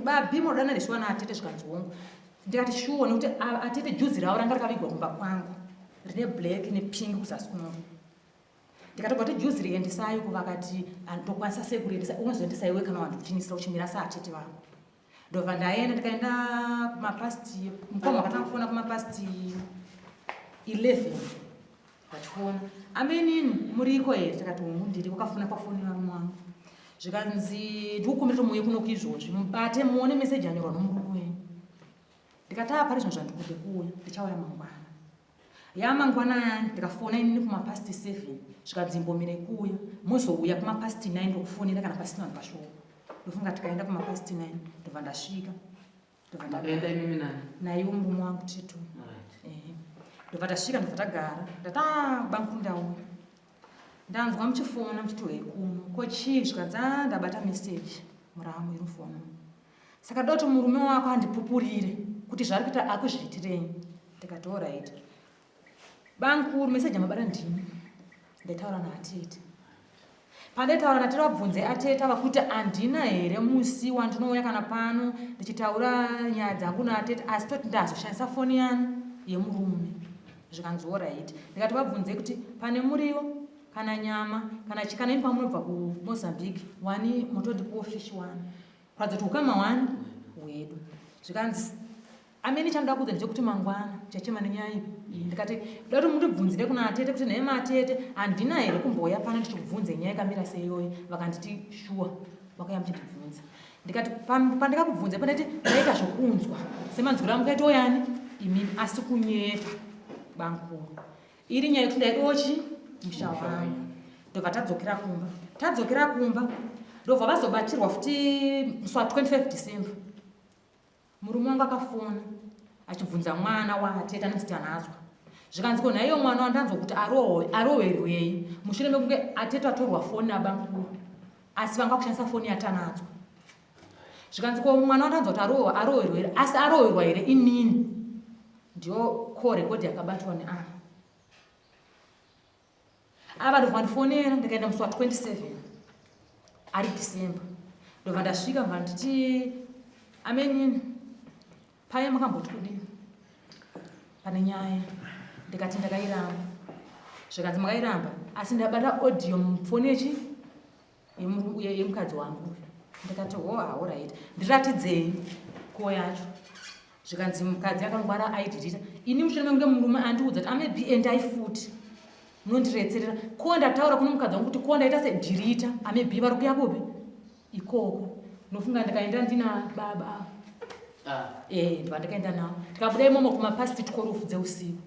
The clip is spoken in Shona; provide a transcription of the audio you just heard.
Babi munodana nesu ana atete? Zvikanzi hongu. Ndikati shuwa, nekuti atete juzi ravo ranga rakavigwa kumba kwangu rine black nepink kuzasi kunoku. Ndikatobva kuti juzi riendesai uko, vakati ndokwanisa sei kuriendesa? Unozoendesa iwe kana vanhu uchinisira uchimira saatete vako. Ndobva ndaenda, ndikaenda kumapast, mukoma wakatanga kufona kumapast 11 vachifona, amenini muriko here? Takati hongu, ndiri. Wakafona pafoni varume wangu, zvikanzi ndikukumbira kuti muuye kunoku izvozvi, mubate muone meseji yanyorwa nomurume wenyu. Ndikati apa pari zvinhu zvandikude kuuya, ndichauya mangwana. Yamangwana yani ndikafona inini kumapast 7, zvikanzi imbomire kuuya, mozouya kumapast 9, ndokufonera kana pasina vanhu pashoko. Ndofunga tikaenda kumapast 9, ndobva ndasvika. Ndobva Makaenda imimi nani? Naiwo murume wangu titu. Ndobva tasvika, ndobva tagara. Ndati bankuru, ndauya, ndanzwa muchifona muchiti hwekuno, ko chii? Zvikanzi a ndabata meseji muramu iri mufoni, saka doti murume wako andipupurire kuti zvari kuita akuzviitirei. Ndikati alright bankuru, meseji amabata ndini ndaitaura naatete. Pandaitaura natete, vabvunze atete ava kuti handina here musi wandinouya kana pano ndichitaura nyaya dzangu naatete, asi toti ndazoshandisa foni yani yemurume. Zvikanzi alright. Ndikati vabvunze kuti pane muriwo kana nyama kana chikana, imi pamunobva kuMozambique wani motondipiwo fish wani, kuratidza kuti ukama wani hwedu. Zvikanzi amene chanoda kuudza ndechekuti mangwana chachema nenyaya ipi. Ndikati da kuti mundibvunzire kuna atete kuti nhai matete, handina here kumbouya pano ndichikubvunze nyaya yakamira seiyoyi? Vakanditi shuwa, vakauya muchindibvunza. Ndikati pandikakubvunza pandati ndaita zvokunzwa semanzwiro amukaitawo yani imimi, asi kunyepa bankuru, iri nyaya yekuti ndaidochi musha wangu. Ndobva tadzokera kumba. Tadzokera kumba, ndobva vazobatirwa futi musi wa 25 December. Murume wangu akafona achibvunza mwana waatete anonzi Tanazwa. Zvikanzi ko nhaiyo mwana wandanzwa kuti arohwerwei mushure mekunge atete atorwa foni nabankuru, asi vanga kushandisa foni yaTanadzwa? Zvikanzi ko mwana wandanzwa kuti arohwerwa here, asi arohwerwa here inini? Ndiyo call record yakabatwa neava ava. Ndobva ndifonera, ndikaenda musi wa27 ari December. Ndobva ndasvika, ndobva nditi amenini, paya makamboti kudini pane nyaya? Ndikati ndakairamba. Zvikanzi makairamba, asi ndabata audio mufoni yechi yemukadzi wangu. Ndikati ho, alright, ndiratidzei ko yacho. Zvikanzi mukadzi akangwara, aidhirita ini mushure mekunge murume andiudza kuti amebi endai futi munondiretserera ko. Ndataura kuno mukadzi wangu kuti ko ndaita sedhirita, amebi vari kuya kupi ikoko. Nofunga ndikaenda ndina baba. Eh, ndobva ndikaenda navo, tikabuda imomo kumapast 12 dzeusiku.